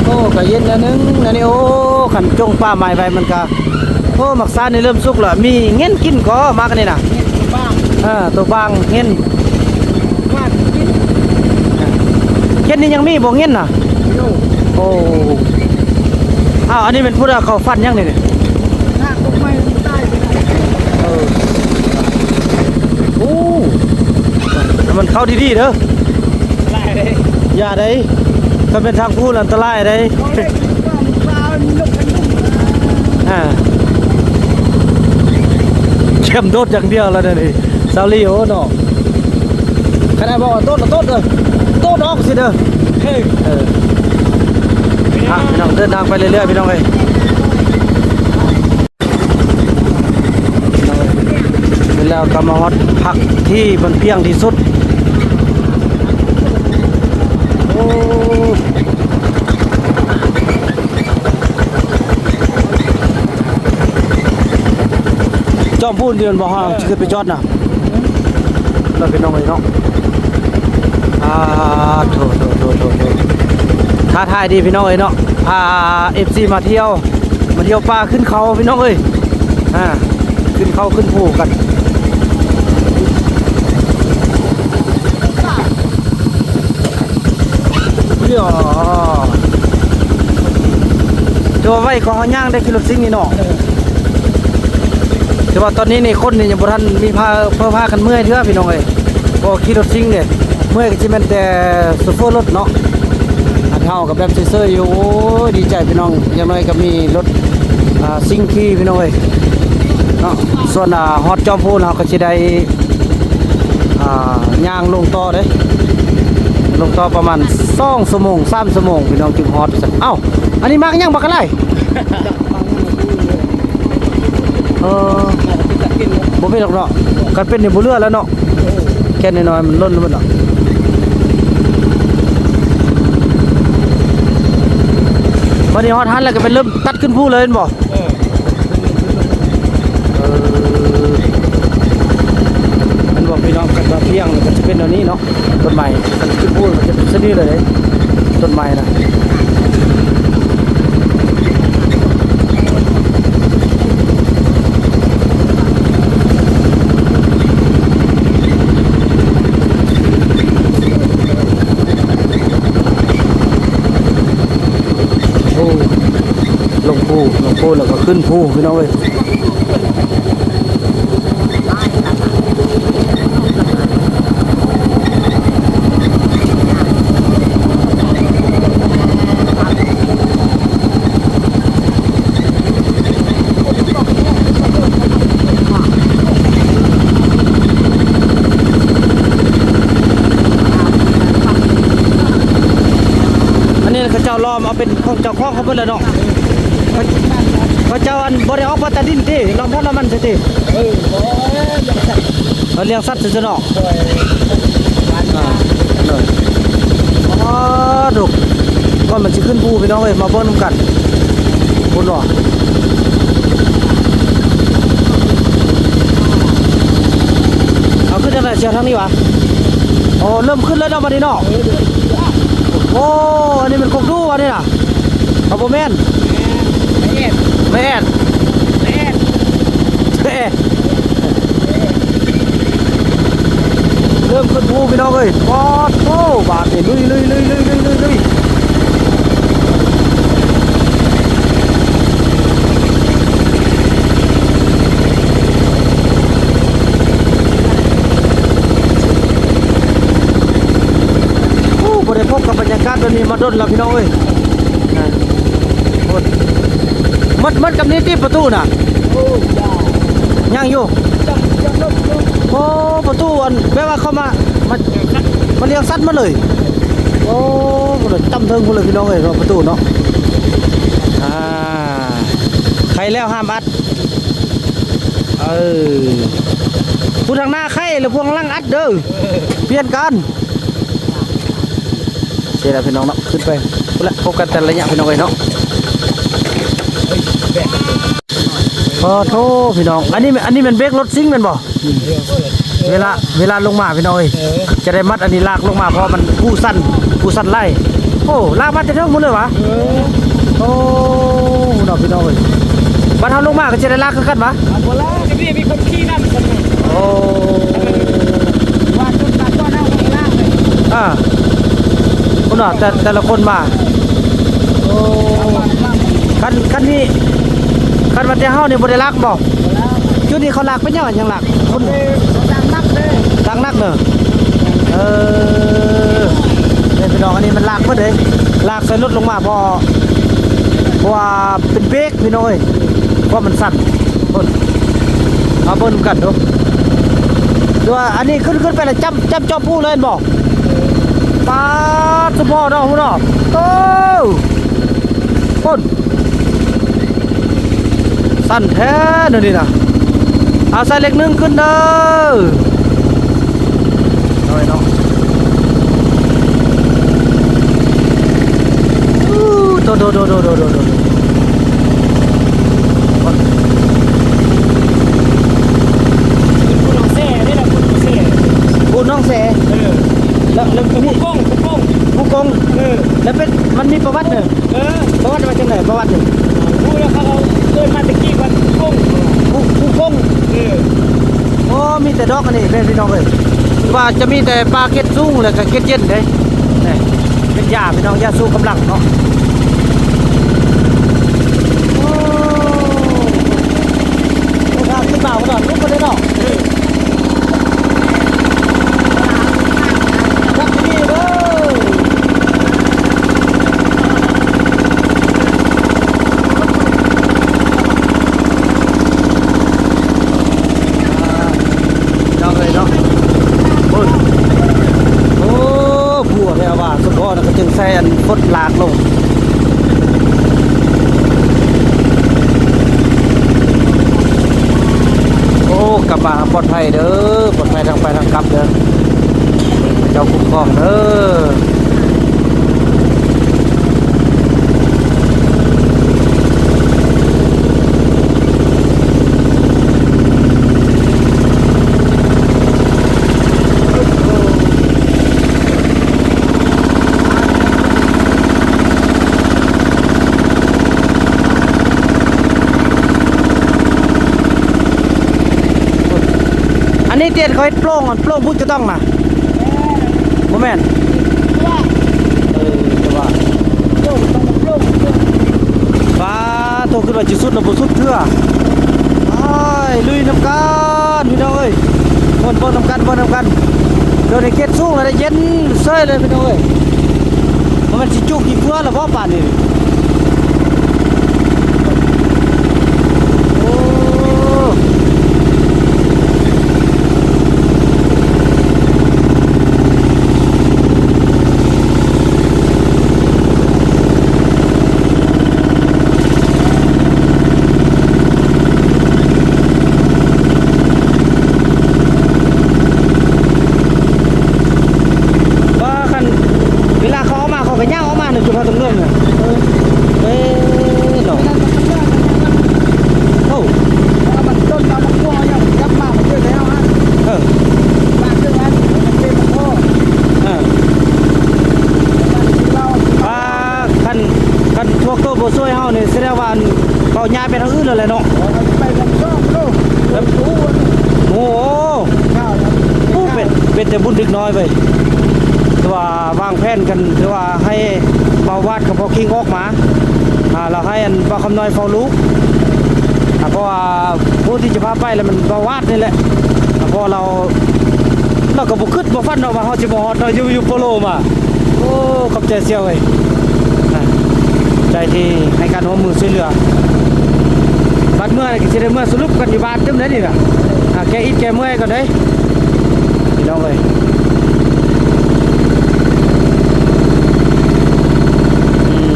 ໂອ້ ກະເຢັນແນວໜຶ່ງແນວນີ້ ໂອ້ ຄັນຈົ່ງປ່າໄມ້ໄວ້ມັນກະ ໂອ້ ໝາກຊານີ້ເລີ່ມສຸກແລ້ວ ມີເຫງັນກິນກໍ ໝາກອັນນີ້ນະ ເຫງັນໂຕບາງ ເອີ ໂຕບາງ ເຫງັນ ເຫງັນກິນ ເຂດນີ້ຍັງມີບໍ່ເຫງັນນະ? ໂອ້ ອ້າວ ອັນນີ້ແມ່ນຜູ້ໃດເຂົາຟັນຫຍັງນີ້? ຮາກຕົ້ນໄມ້ມັນຕາຍໄປແລ້ວ ເອີ ໂອ້ ມັນເຂົ້າດີໆເດີ ຫຼາຍເດ້ ຢ່າເດ້ ຄັນແມ່ນທາງພູນອັນຕະລາຍເດ້ ເຂົາເຮັດ ອ່າ ເຂັ້ມໂດດຢ່າງດຽວແລ້ວເດນີ້ ຊາວລີໂອເນາະ ຂະໜາດບອກວ່າໂດດ ໂດດເດີ ໂດດອອກຊິເດີ ເອີ ເອີ ອ່ະ ພີ່ນ້ອງ ເດີນທາງໄປເລື້ອຍໆ ພີ່ນ້ອງເອີຍ ແລ້ວກໍມາຮອດພັກທີ່ມັນພຽງທີ່ສຸດ ໂອ້ ຈອມພູນທີ່ມັນບໍ່ ເຮົາຊິຂຶ້ນໄປຈອດນະ ເອີ ພີ່ນ້ອງເອີຍເນາະ ອ່າ ໂທ້ໆໆໆ ທ້າທາຍດີພີ່ນ້ອງເອີຍເນາະ ພາເອັຟຊີມາທ່ຽວ ມາທ່ຽວປ່າຂຶ້ນເຂົາພີ່ນ້ອງເອີຍ ອ່າ ຂຶ້ນເຂົາຂຶ້ນພູກັນ ເອີ ຖືວ່າໄວກວ່າເຮົາຍ່າງໄດ້ຂີ່ລົດຊິງນີ້ເນາະ ເອີ ແຕ່ວ່າຕອນນີ້ນີ້ຄົນນີ້ຍັງບໍ່ທັນມີພາ ເພິ່ນພາກັນເມື່ອຍເທື່ອພີ່ນ້ອງເອີຍ ເພາະຂີ່ລົດຊິງເດ້ ເມື່ອຍກໍຊິແມ່ນແຕ່ໂຊເຟີລົດເນາະ ອັນເຮົາກໍແບບເຊີຍໆຢູ່ ໂອ້ຍ ດີໃຈພີ່ນ້ອງ ຢ່າງໜ້ອຍກໍມີລົດ ອ່າ ຊິງຂີ່ພີ່ນ້ອງເອີຍເນາະ ສ່ວນ ອ່າ ຮອດຈອມພູນເຮົາກໍຊິໄດ້ ອ່າ ຍ່າງລົງຕໍ່ເດ້ ລົງຕໍ່ປະມານສອງຊົ່ວໂມງ ສາມຊົ່ວໂມງ ພີ່ນ້ອງຈຶ່ງຮອດ ເອົ້າ ອັນນີ້ໝາກຫຍັງບັກກະຫຼາຍ? ເອີ ບໍ່ເປັນດອກເນາະ ຄັນເປັນນີ້ບໍ່ເຫຼືອແລ້ວເນາະ ແກ່ນນ້ອຍໆ ມັນຫຼົ່ນເບິດເນາະ ບັດນີ້ຮອດຫັ້ນແລ້ວກໍໄປເລີ່ມຕັດຂຶ້ນພູເລີຍແມ່ນບໍ່? ເອີ ເອີ ແມ່ນບໍ່ພີ່ນ້ອງ ຄັນວ່າ ທ່ຽງກໍຈະເປັນແນວນີ້ເນາະ. ຕົ້ນໄມ້ ຄັນຂຶ້ນພູມັນຈະເປັນຊະນິດເລີຍເດ້ ຕົ້ນໄມ້ນະ. ໂອ້ ລົງພູ ລົງພູແລ້ວກໍຂຶ້ນພູ ພີ່ນ້ອງເອີຍ. ອັນນີ້ເຂົາເຈົ້າລ້ອມເອົາເປັນຂອງເຈົ້າຂອງເຂົາເບິດແລ້ວເນາະ. ເຂົາ ເຂົາເຈົ້າ ອັນ ບໍ່ໄດ້ອອກມາຕາດິນຕິ ລອງພັດລະມັນຊິຕິ. ເອີ ບໍ່ ເອີ ລ້ຽງສັດຊື່ໆເນາະ. ໂດຍ ອໍ ໂດ ກ່ອນມັນຊິຂຶ້ນພູ ພີ່ນ້ອງເອີຍ ມາເບິ່ງນຳກັນ ພຸ້ນບໍ່. ເອົາ ຂຶ້ນທາງໃດ ເຊຍ ທາງນີ້ຫວາ? ໂອ້ ເລີ່ມຂຶ້ນແລ້ວເນາະ ບັດນີ້ເນາະ. ໂອ້ ອັນນີ້ແມ່ນກົກດູອັນນີ້ນະ. ເອົາ ບໍ່ແມ່ນ ແມ່ແອດ ແມ່ແອດ ແມ່ແອດ ແມ່ແອດ. ເລີ່ມຂຶ້ນພູ ພີ່ນ້ອງເອີຍ. ປາດໂທ້ ບາດນີ້ ລຸຍໆໆໆໆໆ. ໂອ້ ບໍ່ໄດ້ພົບກັບບັນຍາກາດແບບນີ້ມາດົນແລ້ວ ພີ່ນ້ອງເອີຍ. ນະ ໂອ້ຍ ໝົດ ໝົດກັບນີ້ຕິປະຕູນະ? ໂອ້ ຍັງຢູ່. ໂອ້ ປະຕູ ອັນ ແບບວ່າເຂົ້າມາ ມາ ມາລ້ຽງສັດໝົດເລີຍ. ໂອ້ ພຸ້ນນະ ຈຳເທິງພຸ້ນເລີຍ ພີ່ນ້ອງເອີຍ ປະຕູເນາະ. ອ່າ ໄຂແລ້ວຫ້າມອັດ. ເອີ ຜູ້ທາງໜ້າໄຂ ແລ້ວພວກຫຼັງອັດເດີ ປ່ຽນກັນ. ໂອເຄແລ້ວ ພີ່ນ້ອງເນາະ ຂຶ້ນໄປພຸ້ນລະ ພົບກັນແຕ່ລະໄລຍະ ພີ່ນ້ອງເອີຍເນາະ. ຂໍໂທ ພີ່ນ້ອງ ອັນນີ້ ອັນນີ້ແມ່ນເບຣກລົດຊິງແມ່ນບໍ່? ເວລາ ເວລາລົງມາ ພີ່ນ້ອງເອີຍ ຈະໄດ້ມັດອັນນີ້ລາກລົງມາ ເພາະວ່າມັນພູຊັນ ພູຊັນຫຼາຍ. ໂອ້ ລາກມາແຕ່ເທິງພຸ້ນເລີຍຫວາ? ເອີ ໂອ້ ເນາະ ພີ່ນ້ອງເອີຍ ບັດເຮົາລົງມາກໍຈະໄດ້ລາກຄືກັນຫວາ? ບໍ່ລາກ ນີ້ມີຄົນຂີ່ນຳ. ໂອ້ ວ່າຈຸດຕັດກ່ອນເຮົາກໍລາກເລີຍ. ອ່າ ພຸ້ນນະ ແຕ່ ແຕ່ລະຄົນມາ. ໂອ້ ຄັນ ຄັນນີ້ ຄັນວ່າແຕ່ເຮົານີ້ບໍ່ໄດ້ລາກບໍ່? ຈຸດນີ້ເຂົາລາກເປັນຫຍັງ ຫຍັງລາກ? ຄົນ ເອີ ເຂົາສ້າງໜັກເດ້ ສ້າງໜັກເນາະ. ເອີ ນີ້ພີ່ນ້ອງ ອັນນີ້ມັນລາກເບິດເດ້ ລາກໃສ່ລົດລົງມາ ເພາະ ເພາະວ່າເປັນເບຣກ ພີ່ນ້ອງເອີຍ ເພາະມັນສັ່ນ. ພຸ້ນ ມາເບິ່ງນຳກັນດູ ຄືວ່າອັນນີ້ຂຶ້ນ ຂຶ້ນໄປແລ້ວຈ້ຳ ຈ້ຳຈອບພູເລີຍແມ່ນບໍ່? ປາດ ສະເພາະເນາະ ພຸ້ນເນາະ. ໂອ້ ພຸ້ນ ສັ້ນແທ້ແນວນີ້ນະ. ເອົາ ໃສ່ເລກໜຶ່ງຂຶ້ນເດີ ເອົາໄວ້ເນາະ. ໂອ້ ໂດ ໂດ ໂດ. ພູໜອງແຊເດ້ລະ ພູໜອງແຊ ພູໜອງແຊ. ເອີ ແລ້ວ ແລ້ວ ພູກົງ ພູກົງ ພູກົງ. ເອີ ແລ້ວເປັນ ມັນມີປະຫວັດເດີ. ເອີ ປະຫວັດວ່າຈັ່ງໃດ ປະຫວັດນີ້? ຮູ້ແລ້ວ ເຂົາເອີ້ນມາແຕ່ກີ້ວ່າພູກົງ ພູ ພູກົງ. ເອີ ໂອ້ ມີແຕ່ດອກອັນນີ້ເດ້ພີ່ນ້ອງເອີຍ ວ່າຈະມີແຕ່ປ່າເຂດສູງ ແລ້ວກໍເຂດເຢັນເດ້. ນີ້ເປັນຢາພີ່ນ້ອງ ຢາຊູກຳລັງເນາະ. ໂອ້ ຜູ້ຂ້າຂຶ້ນມາບໍ່ຕ້ອງລຸກມາເດ້ເນາະ. ເອີ ພີ່ນ້ອງເອີຍເນາະ ເບິ່ງ ໂອ້ ຜົວແທ້ວ່າ ສະເພາະນັ້ນກໍຈຶ່ງໃສ່ອັນຟົດລາກລົງ. ໂອ້ ກັບມາປອດໄພເດີ ປອດໄພທັງໄປທັງກັບເດີ ພະເຈົ້າຄຸ້ມຄອງເດີ. ໂອ້ ຕຽນເຂົາເຮັດໂປ່ງ ອັນໂປ່ງພຸ້ນກະຕ້ອງນະ ບໍ່ແມ່ນ ເອີ ແຕ່ວ່າ ໂປ່ງ ໂປ່ງ ໂປ່ງ ປ້າໂທ້ ຄິດວ່າຊິສຸດແລ້ວບໍ່ສຸດເທື່ອ ອ້າຍ ລຸຍນຳກັນພີ່ນ້ອງເອີຍ ເບິ່ງ ເບິ່ງນຳກັນ ເບິ່ງນຳກັນ ດຽວນີ້ເຂດສູງແລ້ວ ໄດ້ເຢັນເຊີຍເລີຍພີ່ນ້ອງເອີຍ ບໍ່ແມ່ນຊິຈຸກຂີ້ເຟືອແລ້ວບໍ່ປານນີ້ ໂອ້ ວ່າຄັນເວລາເຂົາເອົາມາ ເຂົາກະຍ່າງອອກມາເນາະ ຈຸດເຮົາຕ້ອງເດີນນະ ເອີ ເອີເນາະ ໂອ້ ເອີ ເອີ ວ່າຄັນ ຄັນພວກໂຕບໍ່ຊ່ວຍເຮົານີ້ ສະແດງວ່າ ເຂົາຍ້າຍໄປທາງອື່ນແລ້ວແຫຼະເນາະ ໂອ້ ໂອ້ ເປັນ ເປັນແຕ່ບຸນເດັກນ້ອຍເວີຍ ຖືວ່າວາງແຜນກັນ ຖືວ່າໃຫ້ບ່າວວາດກັບພໍ່ຄິງອອກມາ ອ່າ ແລ້ວໃຫ້ອັນບ່າວຄຳນ້ອຍເຝົ້າລູກ ອ່າ ເພາະວ່າຜູ້ທີ່ຈະພາໄປລະແມ່ນບ່າວວາດນີ້ແຫຼະ ອ່າ ເພາະວ່າລາວ ລາວກະບໍ່ຄິດບໍ່ຝັນເນາະວ່າເຮົາຊິມາຮອດເນາະ ຢູ່ ຢູ່ໂປໂລມາ ໂອ້ ຂອບໃຈສ່ຽວເອີຍ ອ່າ ໃຈທີ່ໃຫ້ການຮ່ວມມືຊ່ວຍເຫຼືອ ບາດເມື່ອກະຊິໄດ້ເມືອສະຫຼຸບກັນຢູ່ບ້ານຕື່ມເດ້ນີ້ນະ ອ່າ ແກ້ອິດແກ້ເມື່ອຍກ່ອນເດ້ ພີ່ນ້ອງເອີຍ ອືມ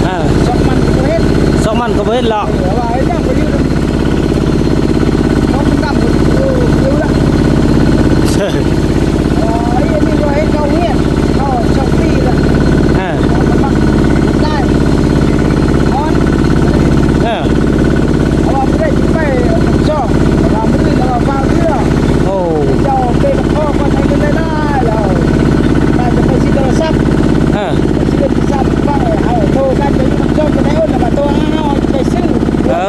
ເອີ ຊອກມັນກະບໍ່ເຫັນ ຊອກມັນກະບໍ່ເຫັນແລ້ວ ເອີ ວ່າເຮັດຫຍັງໄປຢູ່ນຳ ເອີ ອັນນີ້ວ່າເຮັດເຂົ້າຮຽນ ເຂົ້າສອງປີແລ້ວ ເອີ ມັກໄດ້ ຮ້ອນ ເອີ ເພາະວ່າບໍ່ໄດ້ຊິໄປສອງ ເພາະວ່າມື້ອື່ນລາວຟ້າວເທື່ອ ໂອ້ ເຈົ້າໄປກັບພໍ່ກໍໃຊ້ເງິນໄດ້ຫຼາຍແລ້ວ ວ່າຈະໄປຊື້ໂທລະສັບ ເອີ ຊື້ໂທລະສັບ ເອົາໂທກັນໄປຢູ່ນຳຊ່ອງກະໄດ້ໂອນ ແລ້ວກະໂທຫາເຮົາ ເຮົາຈະໄປຊື້ ເອີ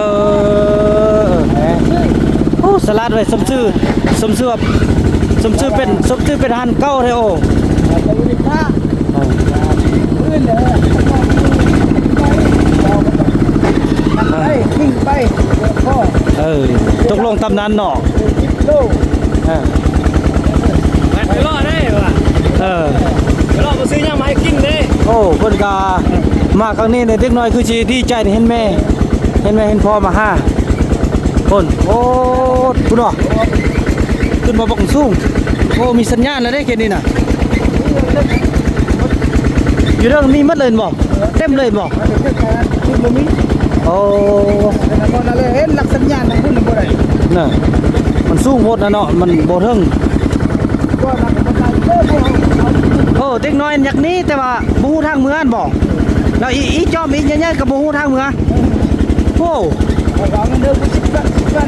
ເອີ ໂອ້ ສະຫຼາດເວີຍ ສົມຊື່ ສົມຊື່ວ່າ ສົມຊື່ເປັນ ສົມຊື່ເປັນຮ້ານເກົ່າແທ້ ໂອ້ ເອີ ເອີ ຕົກລົງຕາມນັ້ນເນາະ ເອີ ເອີ ໄປເລາະໄດ້ວ່າ ເອີ ໄປເລາະບໍ່ຊື້ຫຍັງມາໃຫ້ກິນເດ້ ໂອ້ ເພິ່ນກະມາຄັ້ງນີ້ເດັກນ້ອຍຄືຊິດີໃຈ ເຫັນແມ່ ເຫັນແມ່ເຫັນພໍ່ມາຫາ ພຸ້ນ ໂອ້ ພຸ້ນເນາະ ຂຶ້ນມາບັກສູງ ໂອ້ ມີສັນຍານແລ້ວເດ້ເຂດນີ້ນະ ຢູ່ເທິງມີໝົດເລີຍແມ່ນບໍ່? ເຕັມເລີຍແມ່ນບໍ່? ໂອ້ ເຫັນຫຼັກສັນຍານນະ ພຸ້ນບໍ່ໄດ້ ນະ ມັນສູງໂພດນະເນາະ ມັນບໍ່ເຖິງ ໂອ້ ເດັກນ້ອຍຢາກໜີ ແຕ່ວ່າບໍ່ຮູ້ທາງເມືອແມ່ນບໍ່? ແລ້ວອີ່ ອີ່ຈອມ ອີ່ໃຫຍ່ໆ ກະບໍ່ຮູ້ທາງເມືອ ໂອ້ ເອົາເງິນເດີ ສິບພັນ ສິບພັນ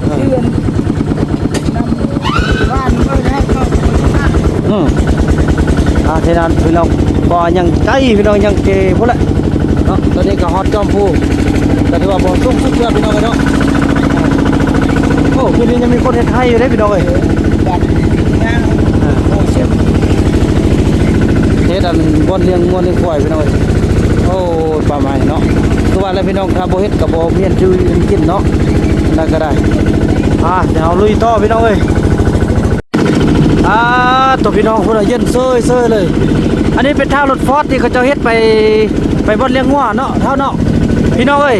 ເດືອນ ອືມ ອ່າ ເທົ່ານັ້ນພີ່ນ້ອງ ບໍ່ ຍັງໄກພີ່ນ້ອງ ຍັງເກພຸ້ນແຫຼະເນາະ ຕອນນີ້ກະຮອດຈອມພູ ກະຖືວ່າບໍ່ສູງສຸດເທື່ອພີ່ນ້ອງເອີຍເນາະ ໂອ້ ຄືນີ້ຍັງມີຄົນເຮັດໄຮ່ຢູ່ເດ້ພີ່ນ້ອງເອີຍ ອ່າ ເຮັດອັນບ່ອນລ້ຽງງົວລ້ຽງຄວາຍພີ່ນ້ອງເອີຍ ໂອ້ ປ່າໄມ້ເນາະ ຄືວ່າແຫຼະພີ່ນ້ອງ ຖ້າບໍ່ເຮັດກະບໍ່ມີອັນຢູ່ອັນກິນເນາະ ນັ້ນກະໄດ້ ອ່າ ດຽວເຮົາລຸຍຕໍ່ພີ່ນ້ອງເອີຍ ອ່າ ໂຕ ພີ່ນ້ອງ ພຸ້ນນະ ເຢັນເຊີຍໆ ເລີຍ ອັນນີ້ເປັນທາງລົດຟອດທີ່ເຂົາເຈົ້າເຮັດໄປ ໄປບ່ອນລ້ຽງງົວເນາະ ເທົ່າເນາະ ພີ່ນ້ອງເອີຍ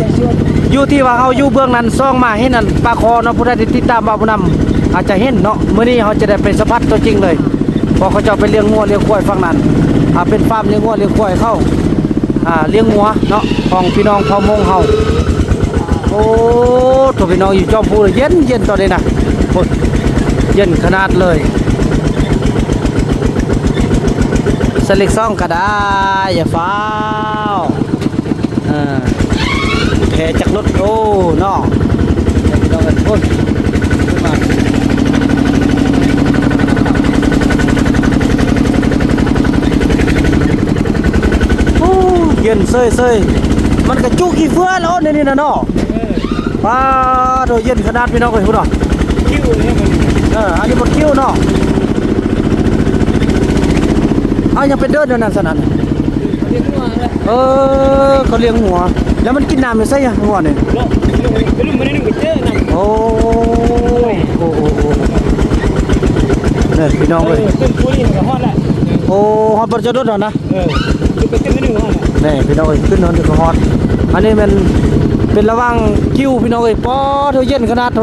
ຢູ່ທີ່ວ່າເຮົາຢູ່ເບື້ອງນັ້ນ ສ່ອງມາເຫັນອັນປາຄໍເນາະ ຜູ້ໃດທີ່ຕິດຕາມບ່າວຜູ້ນຳ ອາດຈະເຫັນເນາະ ມື້ນີ້ເຮົາຈະໄດ້ໄປສຳຜັດຕົວຈິງເລີຍ ເພາະເຂົາເຈົ້າໄປລ້ຽງງົວລ້ຽງຄວາຍຝັ່ງນັ້ນ ອ່າ ເປັນຟາມລ້ຽງງົວລ້ຽງຄວາຍເຂົາ ອ່າ ລ້ຽງງົວເນາະ ຂອງພີ່ນ້ອງເຜົ່າມົ້ງເຮົາ ໂອ້ ໂຕ ພີ່ນ້ອງ ຢູ່ຈອມພູເຢັນໆ ຕອນນີ້ນະ ໂອ້ ເຢັນຂະໜາດເລີຍ ສະເລັກສອງກະໄດ້ ຢ່າຟ້າວ ເອີ ແພຈັກລົດ ໂອ້ ເນາະ ພີ່ນ້ອງເອີຍ ໂອ້ ໂອ້ ເຢັນເຊີຍໆ. ມັນກະຈຸຂີ້ເຟືອແລ້ວໃນນີ້ນະເນາະ. ເອີ ປາໂທ ເຢັນຂະໜາດພີ່ນ້ອງເອີຍ ພຸ້ນເນາະ. ຄິວນີ້ມັນ ເອີ ອັນນີ້ໝົດຄິວເນາະ. ເອົາ ຍັງເປັນເດີນຢູ່ນັ້ນຊັ້ນນະ. ເອີ ເຂົາລ້ຽງງົວ ແລ້ວມັນກິນນ້ຳຢູ່ໃສອະ ງົວນີ້? ໂອ້ ໂອ້ ໂອ້ ໂອ້ ເດີພີ່ນ້ອງເອີຍ. ໂອ້ ຮອດບໍ່ຈອດລົດແລ້ວນະ. ເອີ ຂຶ້ນໄປຂຶ້ນໜຶ່ງຮອດແລ້ວ ນີ້ພີ່ນ້ອງເອີຍ ຂຶ້ນຮອດນີ້ກໍຮອດ. ອັນນີ້ແມ່ນເປັນລະຫວ່າງກິວພີ່ນ້ອງເອີຍ. ປາໂທ ເຢັນຂະໜາດ ໂທ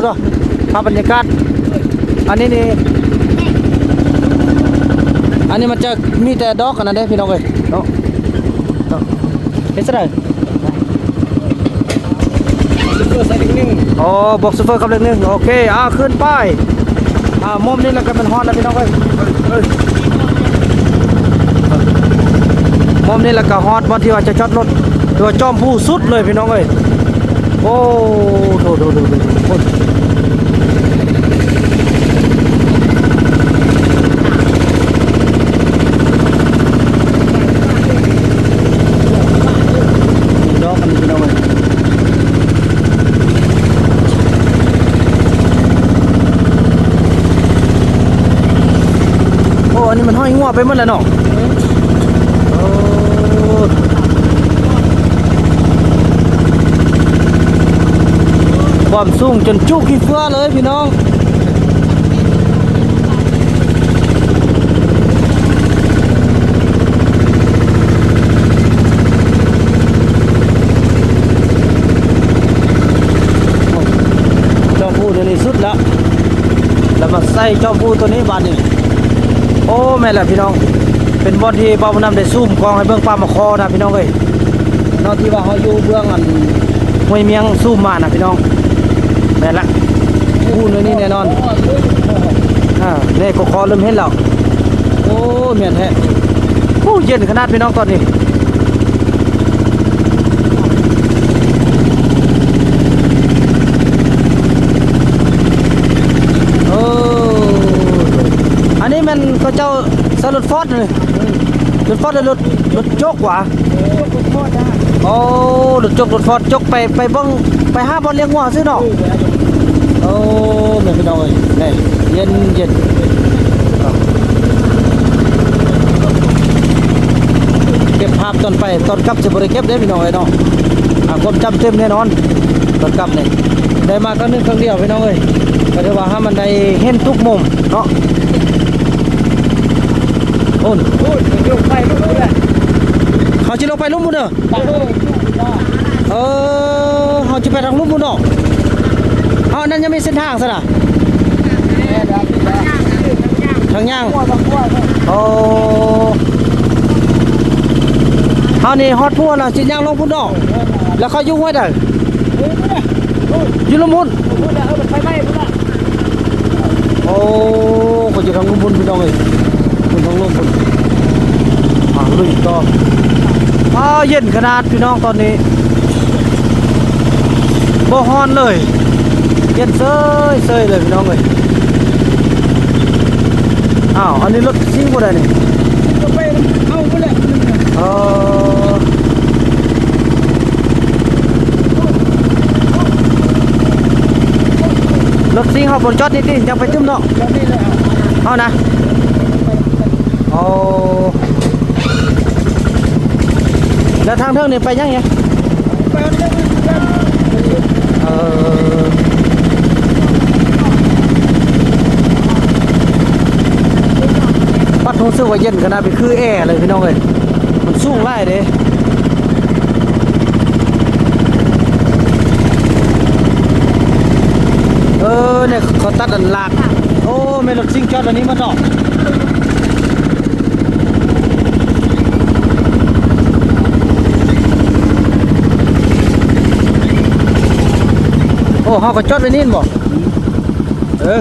ພາບບັນຍາກາດ. ອັນນີ້ນີ້ ອັນນີ້ມັນຈະມີແຕ່ດອກອັນນັ້ນເດ້ພີ່ນ້ອງເອີຍເນາະ. ເນາະ ເຮັດຈັ່ງໃດ? ໂອ້ ບວກໂຊເຟີກັບເລກໜຶ່ງ. ໂອເຄ ອ່າ ຂຶ້ນໄປ ອ່າ ມຸມນີ້ແລ້ວກໍແມ່ນຮອດແລ້ວພີ່ນ້ອງເອີຍ. ມຸມນີ້ແລ້ວກໍຮອດບ່ອນທີ່ວ່າຈະຈອດລົດ ທີ່ວ່າຈອມພູສຸດເລີຍພີ່ນ້ອງເອີຍ. ໂອ້ ໂດ ໂດ ໂດ ໂດ ໂດ. ດອກມັນພີ່ນ້ອງເອີຍ. ໂອ້ ອັນນີ້ມັນຫ້ອຍງົວໄປໝົດແລ້ວເນາະ. ໂອ້ ຄວາມສູງຈົນຈຸຂີ້ເຟືອເລີຍພີ່ນ້ອງ. ຈອມພູຕົວນີ້ສຸດແລ້ວ ແລ້ວມາໃສ່ຈອມພູຕົວນີ້ບາດນີ້. ໂອ້ ແມ່ນແຫຼະພີ່ນ້ອງ ເປັນບ່ອນທີ່ບ່າວບຸນນຳໄດ້ຊູມກ້ອງໃຫ້ເບິ່ງປ່າໝາກຄໍນະພີ່ນ້ອງເອີຍ. ເນາະ ທີ່ວ່າເຮົາຢູ່ເບື້ອງອັນຫ້ວຍມຽງຊູມມານະພີ່ນ້ອງ. ແມ່ນລະ ພູໜ່ວຍນີ້ແນ່ນອນ. ອ່າ ນີ້ກໍຂໍເລີ່ມເຫັນແລ້ວ. ໂອ້ ແມ່ນແທ້. ໂອ້ ເຢັນຂະໜາດພີ່ນ້ອງຕອນນີ້. ໂອ້ ອັນນີ້ແມ່ນເຂົາເຈົ້າໃຊ້ລົດຟອດນີ້ ລົດຟອດ ລົດ ລົດຈົກຫວາ? ໂອ້ ລົດຈົກ ລົດຟອດ ຈົກໄປ ໄປເບິ່ງ ໄປຫາບ່ອນລ້ຽງງົວຊື່ເນາະ. ໂອ້ ແມ່ນພີ່ນ້ອງເອີຍ ແມ່ນ ເຢັນ ເຢັນ. ເກັບພາບຕອນໄປ ຕອນກັບຊິບໍ່ໄດ້ເກັບເດ້ພີ່ນ້ອງເອີຍເນາະ. ອ່າ ຄວາມຈຳເຕັມແນ່ນອນ ຕອນກັບນີ້ ໄດ້ມາຄັ້ງໜຶ່ງຄັ້ງດຽວພີ່ນ້ອງເອີຍ. ກໍຖືວ່າໃຫ້ມັນໄດ້ເຫັນທຸກມຸມເນາະ. ໂອ້ນ ໂອ້ນ ລົງໄປລຸ່ມພຸ້ນແຫຼະ ເຮົາຊິລົງໄປລຸ່ມພຸ້ນເດີ. ເອີ ເຮົາຈະໄປທາງລຸ່ມພຸ້ນເນາະ. ເຮົາ ອັນນັ້ນຍັງມີເສັ້ນທາງຊັ້ນນະ ທາງຍ່າງ. ໂອ້ ເຮົານີ້ຮອດພູແລ້ວ ຊິຍ່າງລົງພຸ້ນເນາະ. ແລ້ວເຂົາຢູ່ຫ້ວຍໃດ? ຢູ່ລຸ່ມພຸ້ນ. ໂອ້ ເຂົາຢູ່ທາງລຸ່ມພຸ້ນພີ່ນ້ອງເອີຍ ຢູ່ທາງລຸ່ມພຸ້ນ. ອ່າ ລຸຍຕໍ່. ອ່າ ເຢັນຂະໜາດພີ່ນ້ອງຕອນນີ້ ບໍ່ຮ້ອນເລີຍ ເຢັນເຊີຍໆເລີຍພີ່ນ້ອງເອີຍ. ອ້າວ ອັນນີ້ລົດຊິງຜູ້ໃດນີ້? ເອີ ລົດຊິງເຮົາບໍ່ຈອດນີ້ຕິ ຍັງໄປຕື່ມເນາະ ເຮົານະ. ໂອ້ ແລ້ວທາງເທິງນີ້ໄປຫຍັງນີ້? ເອີ ປັດ ຮູ້ສຶກວ່າເຢັນຂະໜາດ ຄືແອເລີຍພີ່ນ້ອງເອີຍ ມັນສູງຫຼາຍເດ້. ເອີ ນີ້ເຂົາຕັດອັນລາກ. ໂອ້ ແມ່ນລົດຊິງຈອດອັນນີ້ໝົດເນາະ. ໂອ້ ເຮົາກໍຈອດໄວ້ນີ້ແມ່ນບໍ່? ເອີ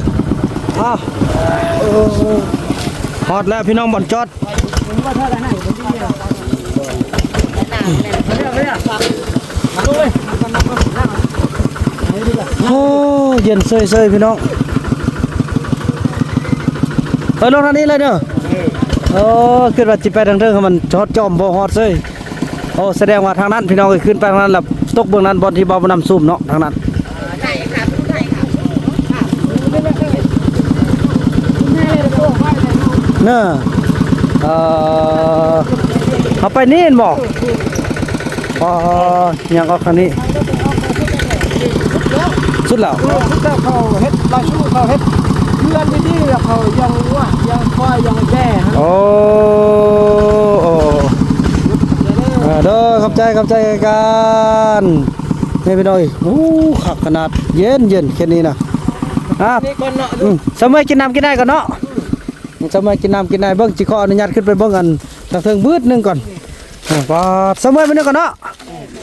ອ້າວ ຮອດແລ້ວພີ່ນ້ອງ ບ່ອນຈອດ. ໂອ້ ເຢັນເຊີຍໆ ພີ່ນ້ອງ. ເອີ ລົງທາງນີ້ເລີຍເດີ. ເອີ ຄິດວ່າຊິໄປທາງເທິງ ມັນຮອດຈອມບໍ່ຮອດເຊີຍ. ປ ໂອ້ ສະແດງວ່າທາງນັ້ນພີ່ນ້ອງເອີຍ ຂຶ້ນໄປທາງນັ້ນລະຕົກເບື້ອງນັ້ນ ບ່ອນທີ່ບ່າວບຸນນຳຊູມເນາະ ທາງນັ້ນ. ເນາະ ເອີ ເຮົາໄປນີ້ແມ່ນບໍ່? ອໍ ຍັງອອກທາງນີ້ ສຸດແລ້ວ ເອີ ສຸດແລ້ວ ເຂົາເຮັດລາຍຊື່ ເຂົາເຮັດເຮືອນດີໆ ແລ້ວເຂົາລ້ຽງງົວ ລ້ຽງຄວາຍ ລ້ຽງແບ້ຫັ້ນ. ໂອ້ ໂອ້ ເອີ ເດີ ຂອບໃຈ ຂອບໃຈຄືກັນ. ນີ້ພີ່ນ້ອງເອີຍ ໂອ້ ຄັກຂະໜາດ ເຢັນໆ ເຂດນີ້ນະ. ອ່າ ນີ້ກ່ອນເນາະ ອືມ ສະເໝີຍກິນນ້ຳກິນໃນກ່ອນເນາະ ສະເໝີຍກິນນ້ຳກິນໃນ. ເບິ່ງ ຊິຂໍອະນຸຍາດຂຶ້ນໄປເບິ່ງອັນທາງເທິງບຶດໜຶ່ງກ່ອນ. ອ່າ ປາດ ສະເໝີຍໄປໜຶ່ງກ່ອນເນາະ.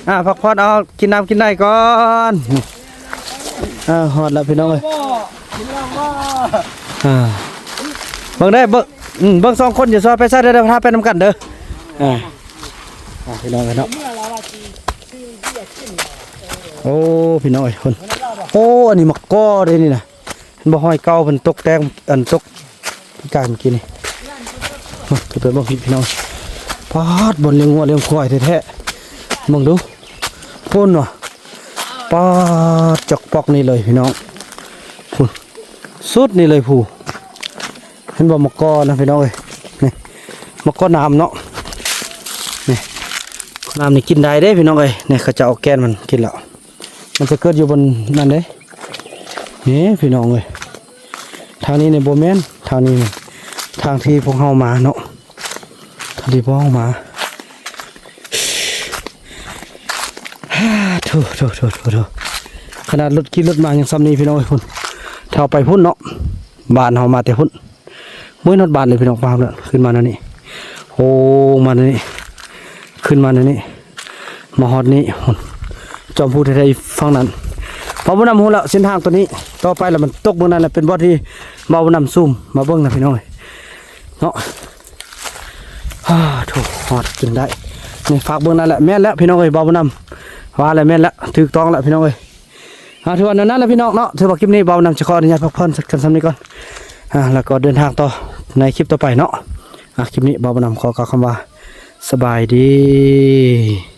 ອ່າ ພັກຜ່ອນ ເອົາກິນນ້ຳກິນໃນກ່ອນ. ອ່າ ຮອດແລ້ວພີ່ນ້ອງເອີຍ. ອ່າ ເບິ່ງເດີ ເບິ່ງ ອືມ ເບິ່ງສອງຄົນຢູ່ ຊອຍໄປໃສເດີ ເດີ ພາໄປນຳກັນເດີ. ອ່າ ອ່າ ພີ່ນ້ອງເອີຍເນາະ. ໂອ້ ພີ່ນ້ອງເອີຍ ພຸ້ນ. ໂອ້ ອັນນີ້ໝາກກໍເດ້ນີ້ນະ. ເຫັນບໍ່ ຮອຍເກົ່າເພິ່ນຕົກແຕ່ງ ອັນຕົກປີກາຍມື້ກີ້ນີ້. ມາ ຂຶ້ນໄປເບິ່ງພີ່ນ້ອງ. ປາດ ບ່ອນລ້ຽງງົວລ້ຽງຄວາຍແທ້ໆ ເບິ່ງດູ ພຸ້ນວ່າ. ປາດ ຈອກປອກນີ້ເລີຍພີ່ນ້ອງ ພຸ້ນ ສຸດນີ້ເລີຍພຸ້ນ. ເຫັນບໍ່ ໝາກກໍນະພີ່ນ້ອງເອີຍ ນີ້ ໝາກກໍນ້ຳເນາະ ນີ້ ນ້ຳນີ້ກິນໄດ້ເດ້ພີ່ນ້ອງເອີຍ. ນີ້ ເຂົາເຈົ້າເອົາແກ່ນມັນກິນແລ້ວ ມັນຈະເກີດຢູ່ບ່ອນນັ້ນເດ້. ນີ້ພີ່ນ້ອງເອີຍ ທາງນີ້ນີ້ບໍ່ແມ່ນ ທາງນີ້ນີ້ ທາງທີ່ພວກເຮົາມາເນາະ ທາງທີ່ພວກເຮົາມາ. ໂທ້ໆໆໆ ຂະໜາດລົດຂີ່ລົດມາຍັງຊ່ຳນີ້ພີ່ນ້ອງເອີຍ ພຸ້ນ ຖ້າເຮົາໄປພຸ້ນເນາະ ບ້ານເຮົາມາແຕ່ພຸ້ນ. ບໍ່ຮອດບ້ານເລີຍພີ່ນ້ອງ ປາບແລ້ວ ຂຶ້ນມາແນວນີ້ ໂອ້ ມາແນວນີ້ ຂຶ້ນມາແນວນີ້ ມາຮອດນີ້ ພຸ້ນ ຈອມພູໄທໄທຝັ່ງນັ້ນ. ບ່າວບຸນນຳຮູ້ແລ້ວ ເສັ້ນທາງໂຕນີ້ ຕໍ່ໄປລະມັນຕົກເບື້ອງນັ້ນລະ ເປັນບ່ອນທີ່ບ່າວບຸນນຳຊູມມາເບິ່ງນະພີ່ນ້ອງເອີຍເນາະ. ໂທ້ ຮອດຈົນໄດ້ ນີ້ ຝາກເບິ່ງນັ້ນແຫຼະ ແມ່ນແລ້ວພີ່ນ້ອງເອີຍ ບ່າວບຸນນຳວ່າແຫຼະ ແມ່ນແລ້ວ ຖືກຕ້ອງແລ້ວພີ່ນ້ອງເອີຍ. ອ່າ ຖືວ່າແນວນັ້ນແຫຼະພີ່ນ້ອງເນາະ ຖືວ່າຄລິບນີ້ບ່າວບຸນນຳຈະຂໍອະນຸຍາດພັກຜ່ອນກັນຊ່ຳນີ້ກ່ອນ ອ່າ ແລ້ວກໍເດີນທາງຕໍ່ໃນຄລິບຕໍ່ໄປເນາະ. ອ່າ ຄລິບນີ້ບ່າວບຸນນຳຂໍກ່າວຄຳວ່າ ສະບາຍດີ.